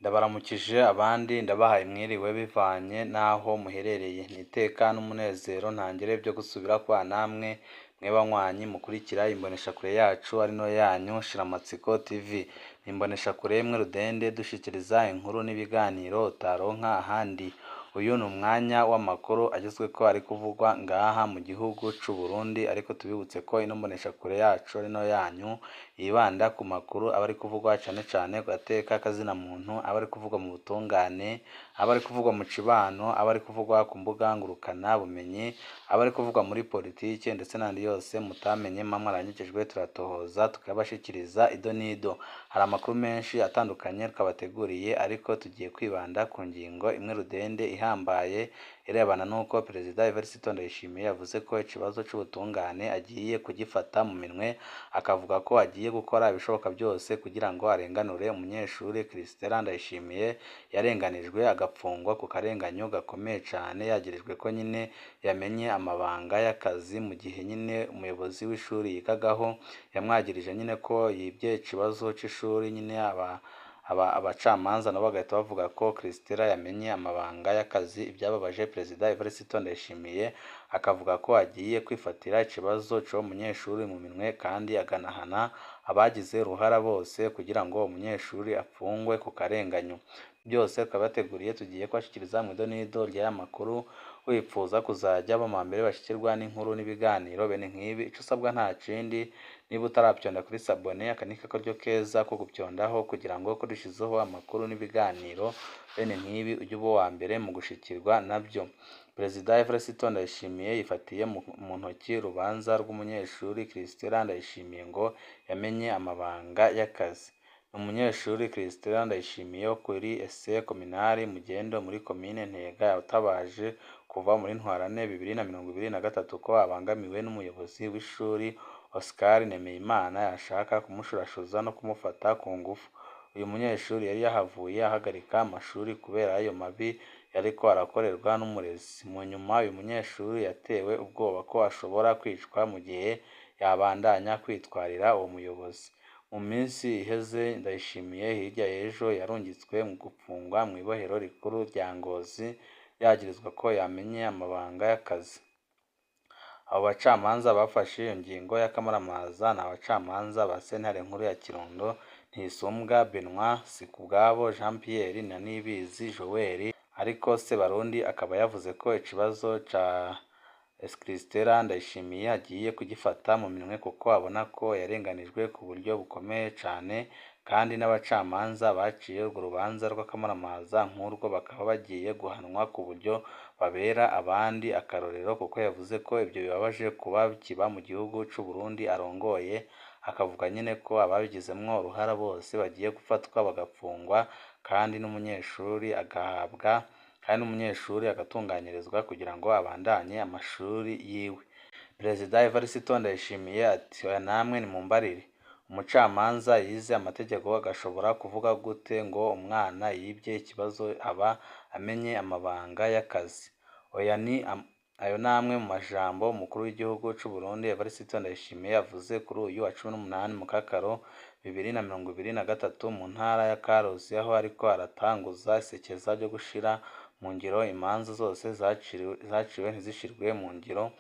Ndabaramukije abandi ndabahaye mwiriwe bivanye n'aho muherereye. Ni iteka n'umunezero ntangere byo gusubira kubana namwe mwe banywanyi mukurikira imboneshakure yacu ari no yanyu Shiramatsiko TV. Ni imboneshakure imwe rudende dushikiriza inkuru n'ibiganiro utaronka ahandi. Uyu ni umwanya w'amakuru agezweko ari kuvugwa ngaha mu gihugu c'u Burundi, ariko tubibutse ko ino mboneshakure yacu ari no yanyu yibanda ku makuru aba ari kuvugwa cane cane ku gateka kazina muntu, aba ari kuvugwa mu butungane, aba ari kuvugwa mu cibano, aba ari kuvugwa ku mbuga ngurukana bumenyi, aba ari kuvugwa muri politike ndetse n'andi yose mutamenye muba mwaranyigijwe turatohoza tukabashikiriza ido n'ido. Hari amakuru menshi atandukanye twabateguriye ariko tugiye kwibanda ku ngingo imwe rudende ihambaye irebana n'uko Perezida Evariste Ndayishimiye yavuze ko ikibazo c'ubutungane agiye kugifata mu minwe, akavuga ko agiye gukora ibishoboka byose kugira ngo arenganure umunyeshuri Christella Ndayishimiye yarenganijwe agapfungwa ku karenganyo gakomeye cane, yagirijwe ko nyine yamenye amabanga y'akazi mu gihe nyine umuyobozi w'ishuri yigagaho yamwagirije nyine ko yibye ikibazo c'ishuri nyine abacamanza nabo bagahita bavuga ko Christella yamenye amabanga y'akazi, ibyababaje Perezida Evariste Ndayishimiye akavuga ko agiye kwifatira ikibazo c'uwo munyeshuri mu minwe kandi akanahana abagize uruhara bose kugira ngo umunyeshuri apfungwe ku karenganyo. Byose twabateguriye tugiye kubashikiriza mu ido n'ido ry'aya makuru, wipfuza kuzajya aba mu mbere bashikirwa n'inkuru n'ibiganiro bene nk'ibi, ico usabwa nta kindi niba utaravyonda kuri s'abonner, aka ni akaryo keza ko gupyondaho kugira ngo ko dushizeho amakuru n'ibiganiro bene nk'ibi ujye uba uwa mbere mu gushikirwa nabyo. Perezida Evariste Ndayishimiye yifatiye mu ntoki urubanza rw'umunyeshuri Christella Ndayishimiye ngo yamenye amabanga y'akazi. Ni umunyeshuri Christella Ndayishimiye wo kuri Lycée Communale Mugendo muri komine Ntega yatabaje kuva muri Ntwarante 2023 ko abangamiwe n'umuyobozi w'ishuri Oscar Nemeyimana yashaka kumushurashuza no kumufata ku ngufu. Uyu munyeshuri yari yahavuye ahagarika amashuri kubera ayo mabi yariko arakorerwa n'umurezi. Mu nyuma uyu munyeshuri yatewe ubwoba ko ashobora kwicwa mu gihe yabandanya kwitwarira uwo muyobozi. Mu minsi iheze Ndayishimiye hirya y'ejo yarungitswe mu gupfungwa mw'ibohero rikuru rya Ngozi yagirizwa ko yamenye amabanga y'akazi. Abo bacamanza bafashe iyo ngingo y'akamaramaza ni abacamanza ba sentare nkuru ya Kirundo, Ntisumbwa Benoit, Sikubwabo Jean Pierre na Nibizi Joel, ariko Sebarundi akaba yavuze ko ikibazo ca Christella Ndayishimiye agiye kugifata mu minwe kuko abona ko yarenganijwe ku buryo bukomeye cane, kandi n'abacamanza baciye urwo rubanza rw'akamaramaza nk'urwo bakaba bagiye guhanwa ku buryo babera abandi akarorero, kuko yavuze ko ibyo bibabaje kuba kiba mu gihugu c'u Burundi arongoye, akavuga nyine ko ababigizemwo uruhara bose bagiye gufatwa bagapfungwa kandi n'umunyeshuri agahabwa kandi n'umunyeshuri agatunganyirizwa kugira ngo abandanye amashuri yiwe. Perezida Evariste Ndayishimiye ati oya namwe nimumbarire, umucamanza yize amategeko agashobora kuvuga gute ngo umwana yibye ikibazo aba amenye amabanga y'akazi? Oya ni ayo namwe mu majambo umukuru w'igihugu c'u Burundi Evariste Ndayishimiye yavuze kuri uyu wa 18 Mukakaro 2023 mu ntara ya Karusi, aho ariko aratanguza isekeza ryo gushira mu ngiro imanza zose zaciwe ntizishirwe mu ngiro,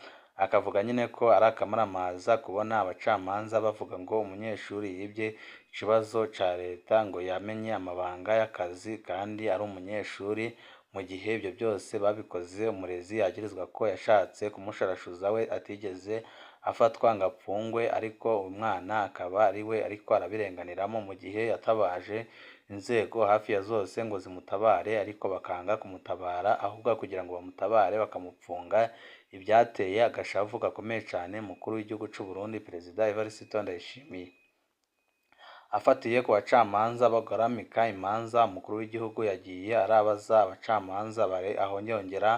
akavuga nyine ko ari akamaramaza kubona abacamanza bavuga ngo umunyeshuri yibye ikibazo ca leta ngo yamenye amabanga y'akazi kandi ari umunyeshuri, mu gihe ibyo byose babikoze umurezi yagirizwa ko yashatse kumushurashuza we atigeze afatwa ngo apfungwe, ariko umwana akaba ari we ariko arabirenganiramo mu gihe yatabaje inzego hafi ya zose ngo zimutabare ariko bakanga kumutabara, ahubwo kugira ngo bamutabare bakamupfunga, ibyateye agashavu gakomeye cane umukuru w'igihugu c'u Burundi Perezida Evariste Ndayishimiye. Afatiye ku bacamanza bagoramika imanza, umukuru w'igihugu yagiye arabaza abacamanza bare aho yongera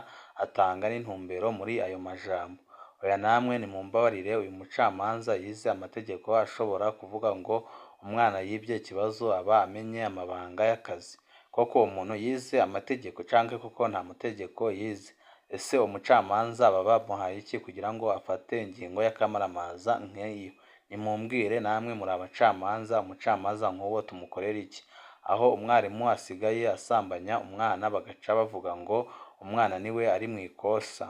atanga n'intumbero muri ayo majambo. Oya namwe nimumbabarire, uyu mucamanza yize amategeko ashobora kuvuga ngo umwana yibye ikibazo aba amenye amabanga y'akazi? Koko uwo muntu yize amategeko canke koko nta mategeko yize? Ese umucamanza baba bamuhaye iki kugira ngo afate ingingo y'akamaramaza nk'iyo? Nimumbwire namwe muri abacamanza, umucamanza nk'uwo tumukorera iki? Aho umwarimu asigaye asambanya umwana bagaca bavuga ngo umwana niwe ari mw'ikosa.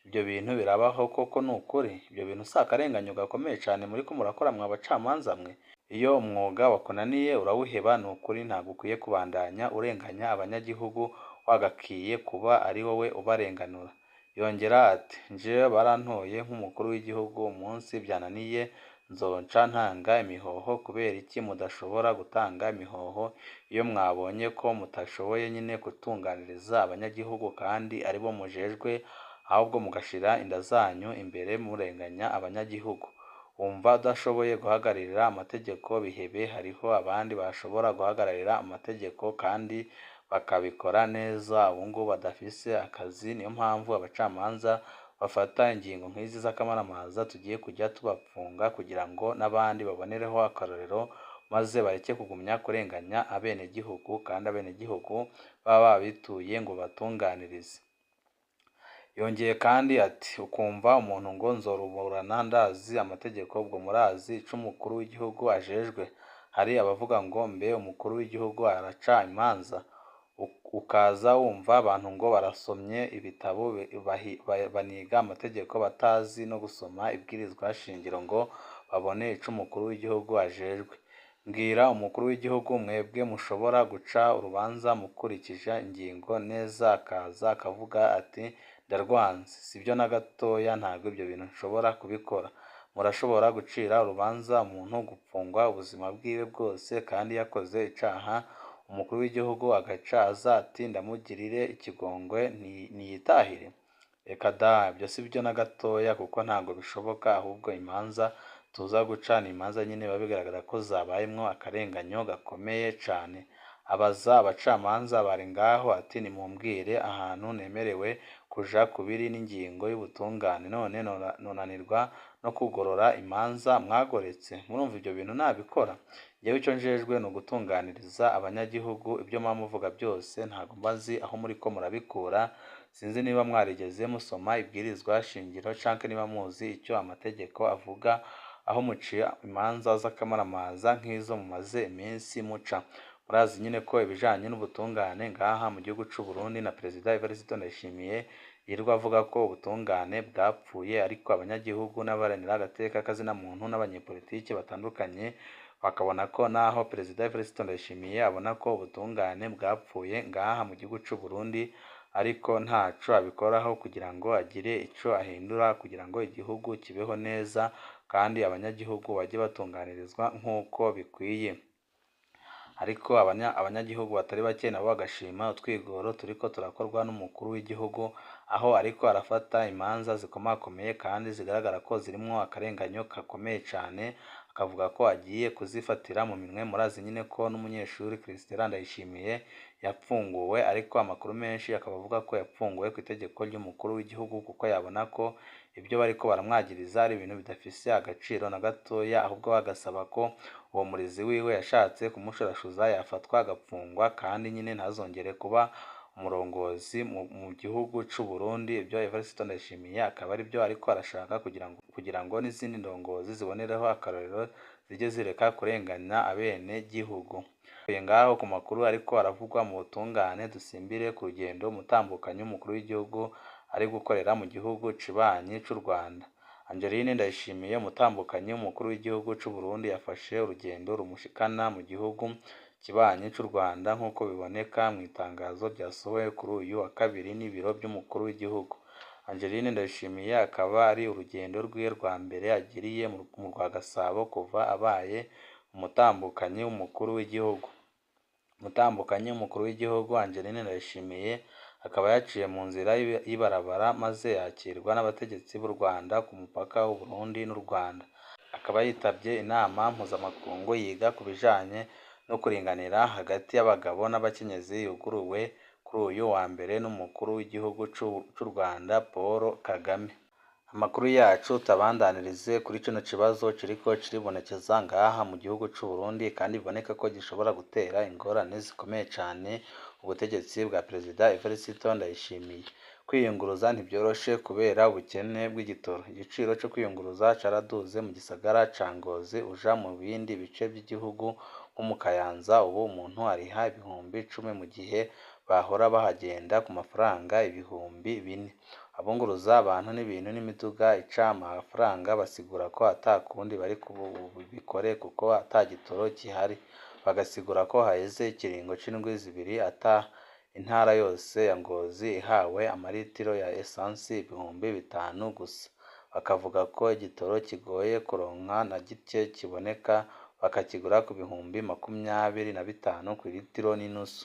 Ibyo bintu birabaho koko ni ukuri? Ibyo bintu si akarenganyo gakomeye cane muriko murakora mwa bacamanza mwe? Iyo umwuga wakunaniye urawuheba ni ukuri, ntabwo ukwiye kubandanya urenganya abanyagihugu, wagakwiye kuba ari wowe ubarenganura. Yongera ati jewe barantoye nk'umukuru w'igihugu, umunsi vyananiye nzoca ntanga imihoho. Kubera iki mudashobora gutanga imihoho iyo mwabonye ko mutashoboye nyene gutunganiriza abanyagihugu kandi aribo mujejwe, ahubwo mugashira inda zanyu imbere murenganya abanyagihugu? Wumva udashoboye guhagararira amategeko bihebe, hariho abandi bashobora guhagararira amategeko kandi bakabikora neza, ubu badafise akazi. Niyo mpamvu abacamanza bafata ingingo nk'izi z'akamaramaza tugiye kujya tubapfunga kugira ngo n'abandi babonereho akarorero, maze bareke kugumya kurenganya abenegihugu kandi abenegihugu baba babituye ngo batunganirize. Yongeye kandi ati ukumva umuntu ngo nzoruburana ndazi amategeko, ubwo murazi ico umukuru w'igihugu ajejwe? Hari abavuga ngo mbe umukuru w'igihugu araca imanza? Ukaza wumva abantu ngo barasomye ibitabo baniga amategeko batazi no gusoma ibwirizwa shingiro ngo babone ico umukuru w'igihugu ajejwe. Mbwira umukuru w'igihugu mwebwe mushobora guca urubanza mukurikije ingingo neza, akaza akavuga ati ndarwanze, sibyo na gatoya, ntabwo ibyo bintu nshobora kubikora. Murashobora gucira urubanza umuntu gupfungwa ubuzima bwiwe bwose kandi yakoze icaha, umukuru w'igihugu agaca aza ati ndamugirire ikigongwe niyitahire? Reka da, ibyo sibyo na gatoya kuko ntabwo bishoboka, ahubwo imanza tuza guca ni imanza nyene biba bigaragara ko zabayemwo akarenganyo gakomeye cane. Abaza abacamanza bari ngaho ati nimumbwire ahantu nemerewe kuja kubiri n'ingingo y'ubutungane, none nonanirwa no kugorora imanza mwagoretse? Murumva ibyo bintu nabikora? Jewe ico njejwe ni ugutunganiriza abanyagihugu, ibyo muba muvuga byose ntabwo mba nzi aho muriko murabikura, sinzi niba mwarigeze musoma ibwirizwa shingiro canke niba muzi ico amategeko avuga, aho muciye imanza z'akamaramaza nk'izo mumaze iminsi muca. Murazi nyene ko ibijanye n'ubutungane ngaha mu gihugu c'u Burundi na Perezida Evariste Ndayishimiye yirirwa avuga ko ubutungane bwapfuye, ariko abanyagihugu n'abaharanira agateka k'azina muntu n'abanyepolitike batandukanye bakabona ko naho Perezida Evariste Ndayishimiye abona ko ubutungane bwapfuye ngaha mu gihugu c'u Burundi, ariko ntaco abikoraho kugira ngo agire ico ahindura kugira ngo igihugu kibeho neza kandi abanyagihugu bajye batunganirizwa nk'uko bikwiye. Ariko abanyagihugu batari bake nabo bagashima utwigoro turiko turakorwa n'umukuru w'igihugu, aho ariko arafata imanza zikomakomeye kandi zigaragara ko zirimwo akarenganyo gakomeye cane, akavuga ko agiye kuzifatira mu minwe. Murazi nyene ko n'umunyeshuri Christella Ndayishimiye yapfunguwe, ariko amakuru menshi akaba avuga ko yapfunguwe kw'itegeko ry'umukuru w'igihugu, kuko yabona ko ibyo bariko baramwagiriza ari ibintu bidafise agaciro na gatoya, ahubwo bagasaba ko uwo murezi wiwe yashatse kumushurashuza yafatwa agapfungwa kandi nyene ntazongere kuba umurongozi mu gihugu c'u Burundi. Ibyo Evariste Ndayishimiye akaba aribyo ariko arashaka kugira ngo n'izindi ndongozi zibonereho akarorero zijye zireka kurenganya abene gihugu. Ngaho ku makuru ariko aravugwa mu butungane, dusimbire ku rugendo umutambukanyi w'umukuru w'igihugu ari gukorera mu gihugu cibanyi c'u Rwanda. Angeline Ndayishimiye, umutambukanyi w'umukuru w'igihugu c'u Burundi, yafashe urugendo rumushikana mu gihugu kibanyi c'u Rwanda nk'uko biboneka mu itangazo ryasohowe kuri uyu wa kabiri n'ibiro by'umukuru w'igihugu. Angeline Ndayishimiye akaba ari urugendo rwiwe rwa mbere agiriye mu rwa Gasabo kuva abaye umutambukanyi w'umukuru w'igihugu. Umutambukanyi w'umukuru w'igihugu Angeline Ndayishimiye akaba yaciye mu nzira y'ibarabara maze yakirwa n'abategetsi b'u Rwanda ku mupaka w'u Burundi n'u Rwanda. Akaba yitabye inama mpuzamakungu yiga ku bijanye no kuringanira hagati y'abagabo n'abakenyezi yuguruwe kuri uyu wa mbere n'umukuru w'igihugu c'u Rwanda Paul Kagame. Amakuru yacu tabandanirize kuri kino kibazo kiriko kiribonekeza ngaha mu gihugu c'u Burundi, kandi biboneka ko gishobora gutera ingorane zikomeye cane ubutegetsi bwa Perezida Evariste Ndayishimiye. Kwiyunguruza ntibyoroshe kubera ubukene bw'igitoro. Igiciro co kwiyunguruza caraduze mu gisagara ca Ngozi uja mu bindi bice vy'igihugu Nko mu Kayanza ubu umuntu ariha 10,000 mu gihe bahora bahagenda ku mafaranga 4,000. Abunguruza abantu n'ibintu n'imiduga ica amafaranga basigura ko ata kundi bari bubikore kuko ata gitoro gihari. Bagasigura ko haheze ikiringo c'indwi zibiri ata intara yose ya Ngozi ihawe amaritiro ya esansi 5,000 gusa. Bakavuga ko igitoro kigoye kuronka na gike kiboneka bakakigura ku 25,000 kw'iritiro n'inusu.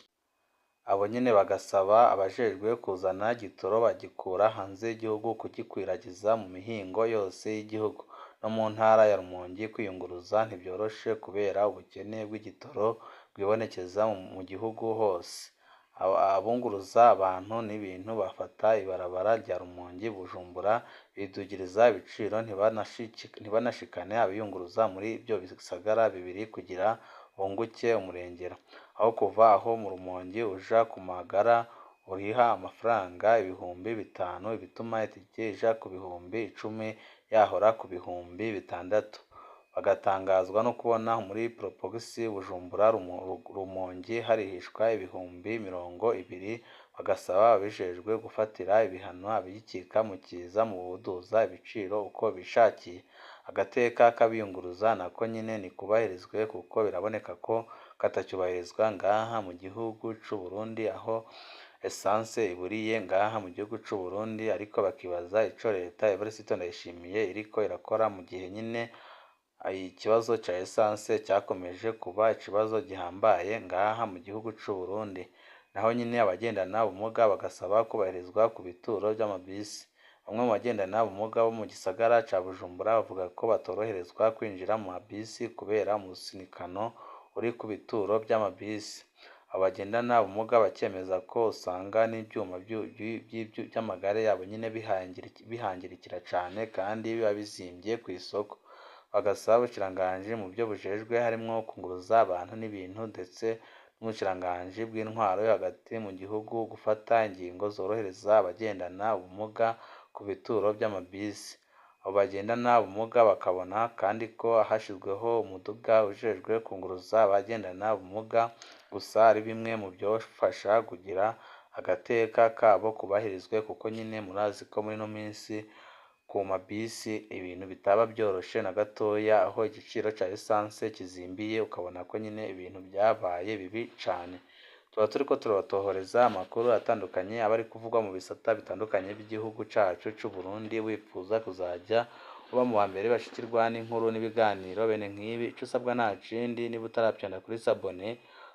Abo nyene bagasaba abajejwe kuzana igitoro bagikura hanze y'igihugu kugikwiragiza mu mihingo yose y'igihugu. No mu ntara ya Rumonge kwiyunguruza ntivyoroshe kubera ubukene bw'igitoro bwibonekeza mu gihugu hose. Abunguruza abantu n'ibintu bafata ibarabara rya Rumonge Bujumbura bidugiriza ibiciro ntibanashikane abiyunguruza muri ivyo bisagara bibiri kugira bunguke umurengera. Aho kuva aho mu Rumonge uja ku Magara uriha amafaranga 5,000, ibituma itike ija ku 10,000 yahora ku 6,000. Bagatangazwa no kubona muri Probox Bujumbura Rumonge harihishwa 20,000, bagasaba ababijejwe gufatira ibihano abikika mu kiza mu kuduza ibiciro uko bishakiye. Agateka k'abiyunguruza nako nyene ntikubahirizwe kuko biraboneka ko katacubahirizwa ngaha mu gihugu c'u Burundi aho essence iburiye ngaha mu gihugu c'u Burundi, ariko bakibaza ico leta Evariste Ndayishimiye iriko irakora mu gihe nyene ikibazo ca essence cyakomeje kuba ikibazo gihambaye ngaha mu gihugu c'u Burundi. Naho nyene abagendana ubumuga bagasaba kubahirizwa ku bituro vy'amabisi. Bamwe mu bagendana ubumuga bo mu gisagara ca Bujumbura bavuga ko batoroherezwa kwinjira mu mabisi kubera umusunikano uri ku bituro vy'amabisi. Abo bagendana ubumuga bakemeza ko usanga n'ivyuma vy'amagare yabo nyene bihangirikira cane kandi biba bizimvye kw'isoko. Bagasaba ubushikiranganji mu vyo bujejwe harimwo kunguruza abantu n'ibintu ndetse n'ubushikiranganji bw'intwaro yo hagati mu gihugu gufata ingingo zorohereza abagendana ubumuga ku bituro vy'amabisi. Abo bagendana ubumuga bakabona kandi ko hashizweho umuduga ujejwe kunguruza abagendana ubumuga gusa ari bimwe mu vyofasha kugira agateka kabo kubahirizwe kuko nyene murazi ko muri ino minsi ku mabisi ibintu bitaba vyoroshe na gatoya, aho igiciro ca essence kizimbiye ukabona ko nyene ibintu vyabaye bibi cane. Tuba turiko turabatohoreza amakuru atandukanye aba ari kuvugwa mu bisata bitandukanye vy'igihugu cacu c'u Burundi, wipfuza kuzaja uba mu bambere bashikirwa n'inkuru n'ibiganiro bene nk'ibi, ico usabwa nta kindi niba utarafyonda kuri sabone,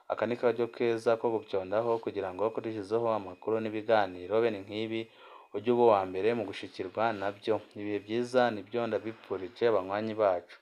aka ni karyo keza ko gufyondaho kugira ngo dushizeho amakuru n'ibiganiro bene nk'ibi ujye uba uwa mbere mu gushikirwa navyo. Ibihe vyiza nivyo ndabipfurije banywanyi bacu.